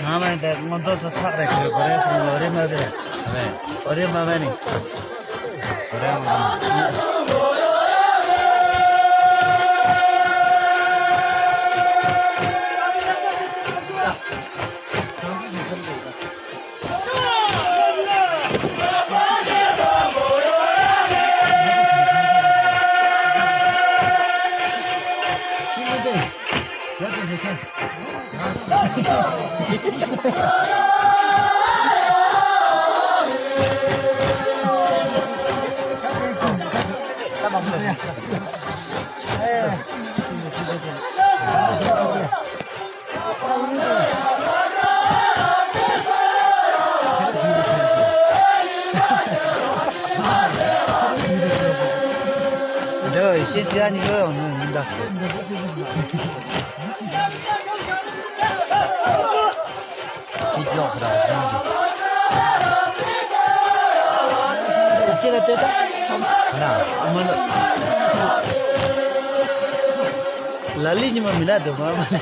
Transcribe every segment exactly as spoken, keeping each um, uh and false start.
ང་མ་ཡིན་པས་ང་ཚོ་ཚོ་ཚགས་རེད་ཁྱོད་གོ་རེད་སོང་གོ་རེད་མ་རེད། གོ་རེད་མ་རེད་ནི། གོ་རེད་མ་རེད། འདི་ཤེས་བྱ་ནི་ཡོད་ཡོང་ནི་མི་འདུག་ཁྱེད་ཅག་ར་བཟང་གི། ཁྱེད་ལ་དེ་དག་ཙམ་ཟེར་ན་མ་ལ། ལ་ལི་ཉི་མ་མི་ན་དུ་མ་མ་ལ།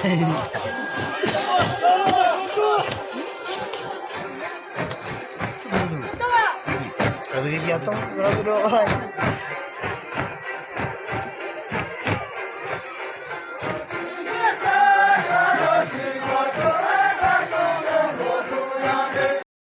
ག་ཟིག་ཡ་ཏོང་ར་ཟིག་རོ།